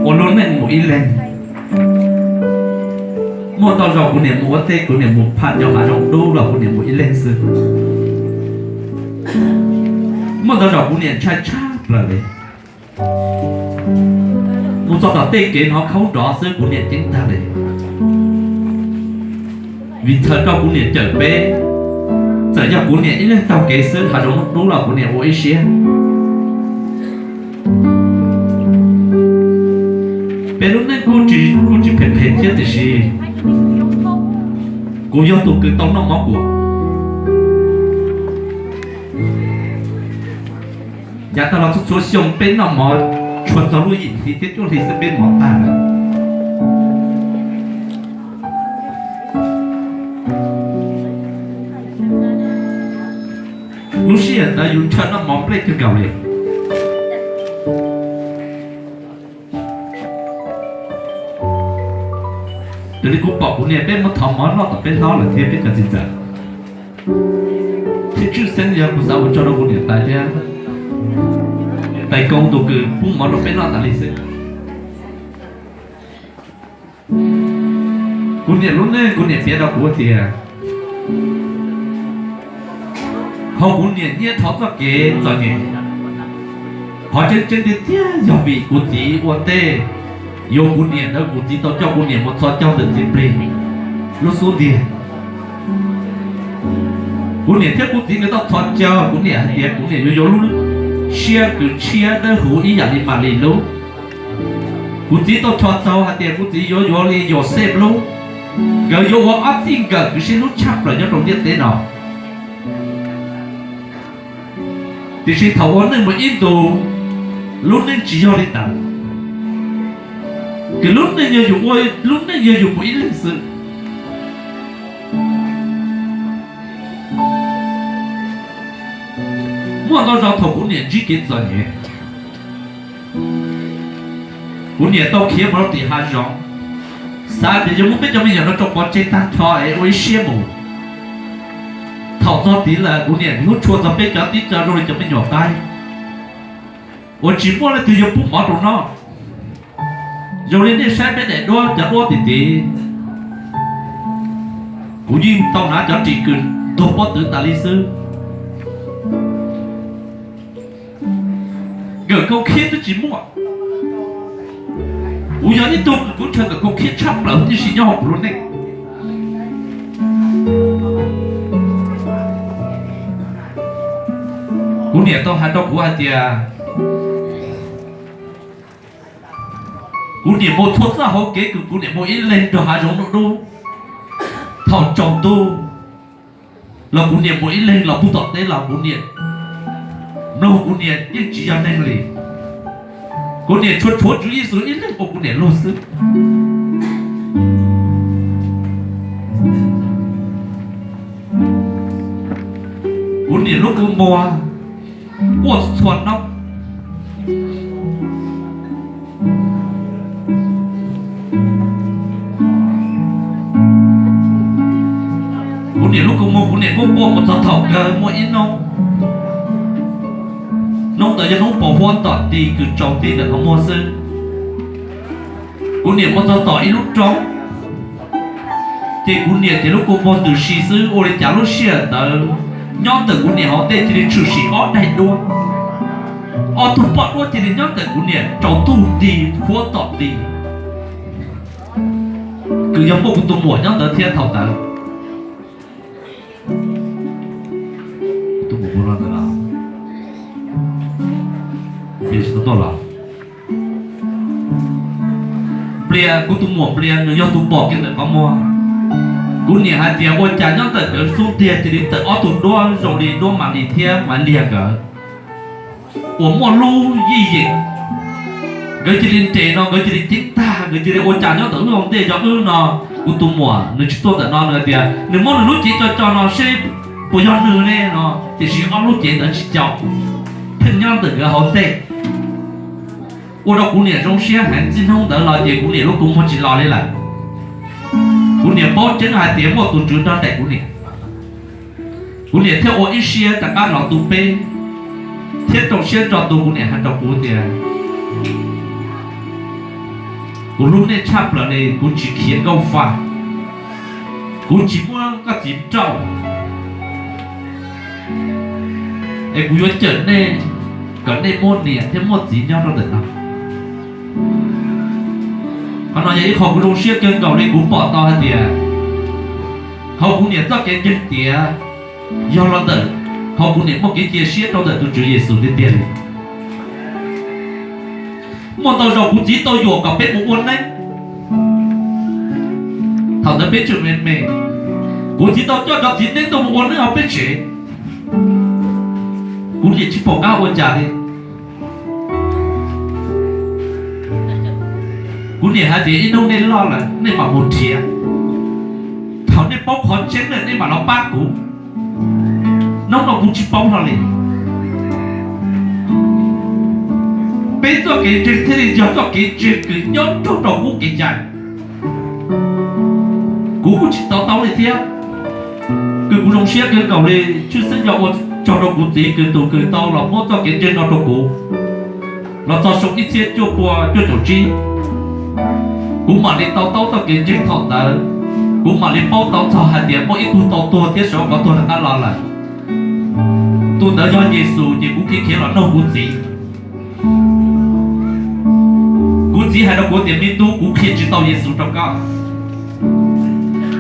ua lub neej mus ib leeg. Muaj ntau zaus kuv niam mus ua teb, kuv niam mus phaj nyob hav zoov dub los kuv niam mus ib leeg xwb. Muaj ntau zaus kuv niam ntshai tshaj plaws li. Mus txog tom tej kev hnov khaub nrov xwb kuv niam ceeb tag li. Vim txhawm rau kuv niam cawm peb, txawm yog kuv niam ib leeg taug kev xwb hav zoov dub los kuv niam ua ib siab. Peb lub neej kuj tsis phem phem thiab tiam sis kuv yog tus kws tau noj mov kuam. Yav tag los txhua txhua xyoo peb noj mov tshua txog lub yim hli thiab cuaj hli xwb peb mov tag lawm. Lub sij hawm ntawd yus ntshaw noj mov nplej kawg nkaus li. Raws li kuv pom kuv niam peb muab thov mov noj tom peb hlob lawm thiab peb cov txiv ntxawm. Thiab tshwj xeeb yog kuv xav ua tsaug rau kuv niam tais thiab tais Koob tus kws pub mov rau peb noj tas li xwb. Kuv niam lub neej kuv niam piav rau kuv tias, qhov kuv niam nyiaj dhau txoj kev txom nyem, qhov tseeb tseeb tiag tiag yog vim kuv txiv ua ntej yuav kuv niam ntawd kuv txiv tau coj kuv niam mus txhos caug ntawm txiv plig lub xub ntiag. Kuv niam thiab kuv txiv nkawd tau txhos caug, kuv niam hais tias kuv niam yuav yuav lub siab kws tshiab dawb huv ib yam li Malis lub. Kuv txiv tau txhos txaug hais tias kuv txiv yuav yuav li Yauxej lub. Nkawd yuav ua ob txij nkawm kws sib hlub tshaj plaws nyob rau ntiaj teb no. Tiam sis thaum ua neej mus ib ntus, lub neej tsis yog li ntawd. Kws lub neej yog yus ua, lub neej yog yus mus ib leeg xwb. Muaj ntau zaus thaum kuv niam ntsib kev txom nyem, kuv niam tau khiav mus rau tim hav zoov, xav tias yuav muab peb cov me nyuam no tso pov tseg tag nrho es ua ib siab mus. Thaum txog tid lawm kuv niam hlub tshua txog peb cov tib co zoo li cov me nyuam qaib uas tsis muaj leej twg yuav pub mov rau noj. Zoo li nej saib peb daim duab cov duab tim tid, kuv yeej tau hnav cov ris kws ntuag pob tw tas li xwb. Nkawm khau khiab twb tsis muaj. Kuv yog ib tug kws kuv ntshaw nkawm khau khiab tshaj plaws tib si nyob hauv kuv lub neej. Kuv niam tau hais rau kuv hais tias, kuv niam mus txhua txoj hauv kev kws kuv niam mus ib leeg nrog hav zoov nruab nrub. Thaum tsaus ntuj los kuv niam mus ib leeg los pug tom teb los kuv niam mloog kuv niam yeej tsis yog neeg li. Kuv niam tsuas tshuav Tswv Yexus ib leeg ua kuv niam luag xwb. Kuv niam lub kua muag quaj txhua hnub. Kuv niam lub kua muag kuv niam quaj quaj mus txog thaum kawg muaj ib hnub, hnub ntawd yog hnub pos huab tom ti kws tsaus nti ntawm qhov muag xwb. Kuv niam mus txog tom ib lub roob, ces kuv niam ces lub kua muag ntws si xwb ua li cas lub sij hawm ntawd nyob ntawm kuv niam hauv ntej cia li tshwm sim ob daim duab. Ob tug poj duab cia li nyob ntawm kuv niam tsaus ntuj nti huab tom ti, kws yog muaj kuv tus muam nyob ntawd thiab thaum ntawd. Nplias, kuv tus muam Nplias nws yog tus pom kev ntawm qhov muag. Kuv niam hais tias ua cas nyob ntawm nkawd xub ntiag cia li tawm ob tug duab zoo li duab Malis thiab Maiv Liag nkawd uas muaj lub yij yeem. Nkawd cia li nres no nkawd cia li ceeb tag, nkawd cia li ua cas nyob ntawm wb hauv ntej yog wb no. Kuv tus muam nws tsis tuaj ntawm no, nws hais tias nws muab nws lub cev co co no seb puas yog nws ne no, tiam sis ob lub cev ntawd tsis co, pheej nyob ntawm nkawd hauv ntej. Ua rau kuv niam zoo siab heev, txij hnub ntawd los ces kuv niam lub kua muag tsis los li lawm. Kuv niam paub tseeb hais tias muaj tus Tswv nrog nraim kuv niam. Kuv niam thiaj ua ib siab rov qab los tu peb, thiab rau siab nrog tu. Kuv niam hais rau kuv tias, Kuv hlub nej tshaj plaws li, kuv tsis khiav nkauj fa, kuv tsis muab koj txiv nrauj, es kuv yuav cawm nej kom nej muaj niam thiab muaj txiv nyob rau ntawm no. Qhov no yog ib qho kuv zoo siab kawg nkaus li, kuv pom tau hais tias hauv kuv niam txoj kev ntseeg tiav yog los ntawm hauv kuv niam muaj kev cia siab rau ntawm tus Tswv Yexus tiag tiag li. Muaj ntau zaus kuv txiv tau yuam kom peb mus ua neeb. Thaum ntawd peb tseem me me, kuv txiv tau coj cov txiv neeb tuaj mus ua neeb hauv peb tsev. Kuv niam tsis pom qab ua cas li. Kuv niam hais tias ib hnub nej loj lawm nej mam mus nrhiav. Thaum nej paub qhov tseeb lawm nej mam los pab kuv. Hnub no kuv tsis paub hlo li. Peb txoj kev ntseeg thiaj li yog txoj kev ntseeg kws nyob rau hauv kuv kev cai. Kuv kuj tsis to taub li thiab. Kws kuv zoo siab kawg nkaus li, tshwj xeeb yog ua tsaug rau kuv txiv kws tus kws tau los muab txoj kev ntseeg no rau kuv los txog xyoo ib txhiab cuaj pua cuaj caum tsib. Kuv mam li to taub txoj kev ntseeg thaum ntawd, kuv mam li paub tau txog hais tias muaj ib tug tau tuag thiab sawv rov qab tuag rov qab los lawm. Tus ntawd yog Yexus, ces kuv khiav khiav los nug kuv txiv. Kuv txiv hais rau kuv tias, me tub, kuv qhia tsis tau Yexus rau koj.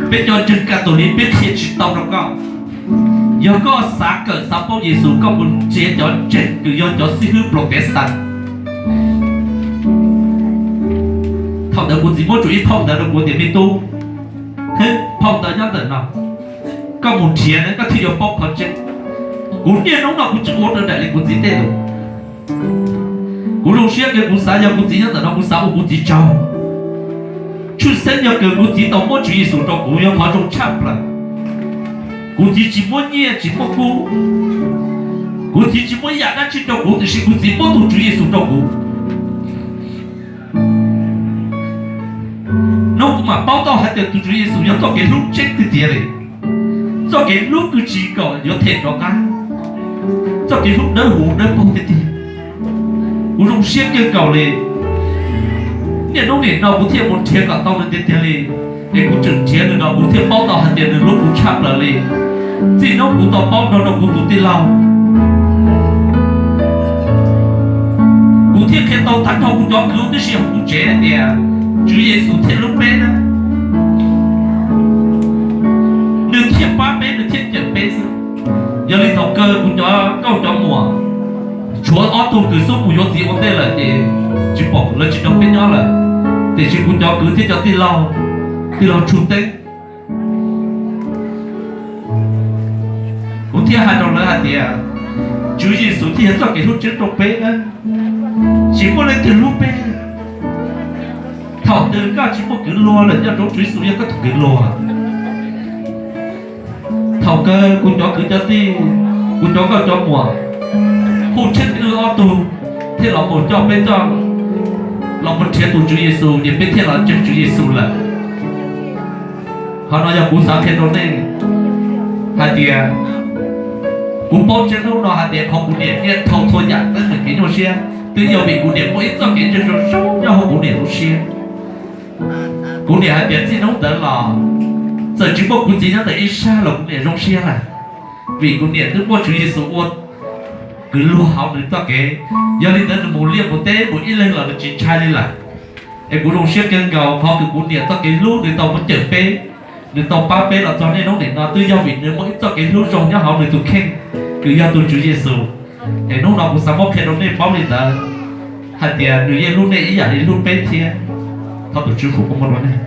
Peb cov ntseeg Catholic peb qhia tsis tau rau koj. Yog koj xav kawm xav paub Yexus, koj mus nrhiav cov ntseeg kws yog cov xib hwb Protestant. Thaum ntawd kuv txiv muab tsuas ib phau ntawv rau kuv tias, me tub, phau ntawv nyob ntawm no, koj mus nrhiav na koj thiaj yuav paub qhov tseeb. Kuv niaj hnub no kuv tseem ua raws nraim li kuv txiv tej lus. Kuv zoo siab kawg, kuv xav yog kuv txiv nyob ntawm no kuv xav ua kuv txiv tsaug. Tshwj xeeb yog kawg kuv txiv tau muab Tswv Yexus rau kuv yog qhov zoo tshaj plaws. Kuv txiv tsis muab nyiaj tsis muab kub, kuv txiv tsis muab yam dab tsi rau kuv, tiam sis kuv txiv muab tus Tswv Yexus rau kuv. Hnub kuv mam paub tau hais tias tus Tswv Yexus yog txoj kev hlub tseeb tiag tiag li. Txoj kev hlub kws tsis kom yuav them rov qab, txoj kev hlub dawb huv dawb paug tiag tiag. Kuv zoo siab kawg nkaus li. Niaj hnub nim no kuv thiaj mus nrhiav kom tau nws tiag tiag li, es kuv tseem nrhiav nws no kuv thiaj paub tau hais tias nws hlub kuv tshaj plaws li. Txij hnub kuv tau paub nrog rau kuv tus tij laug, kuv thiaj qhia tau tag nrho kuv cov kwv tib si hauv kuv tsev hais tias Tswv Yexus thiaj hlub peb na. Nws thiaj pab peb, nws thiaj cawm peb xwb. Yog li thaum kawg kuv cov nkauj cov muam, tshuav ob tug kws xub mus yuav txiv ua ntej lawm ces tsis pom lawv tsis nrog peb nyob lawm, tiam sis kuv cov kwv thiab cov tij laug, tij laug Tshuj Teeb, kuv thiaj hais rau lawv hais tias Tswv Yexus thiaj yog txoj kev hlub tseeb rau peb, tsis muaj leej twg hlub peb. Thaum twg koj tsis muaj kwv luag lawm, nyob rau Tswv Yexus yog koj tus kwv luag. Thaum kawg kuv cov kwv cov tij, kuv cov nkauj cov muam, hu tsheej wb ob tug thiaj los mus coj peb coj los mus nrhiav tus Tswv Yexus ces peb thiaj los ntseeg Tswv Yexus lawm. Qhov no yog kuv xav qhia rau nej hais tias kuv paub tseeb hnub no hais tias qhov kuv niam niaj dhau txhua yam teeb meem kev nyuaj siab twb yog vim kuv niam muaj ib txoj kev ntseeg zoo zoo nyob hauv kuv niam lub siab. Kuv niam hais tias txij hnub ntawd los txawm tsis muaj kuv txiv nyob ntawm ib sab los kuv niam zoo siab lawm, vim kuv niam twb muab Tswv Yexus ua kwv luag hauv nws txoj kev. Yog li ntawd nws mus liaj mus teb mus ib leeg los nws tsis ntshai li lawm. Es kuv zoo siab kawg nkaus qhov kws kuv niam txoj kev hlub nws tau muab cawm peb, nws tau pab peb los txog niaj hnub nim no twb yog vim nws muaj ib txoj kev hlub zoo nyob hauv nws tus kheej kws yog tus Tswv Yexus. Es hnub no kuv xav muab qhia rau nej paub li ntawd hais tias nws yeej hlub nej ib yam li hlub peb thiab. Thov tus Tswv foom koob hmoov rau nej.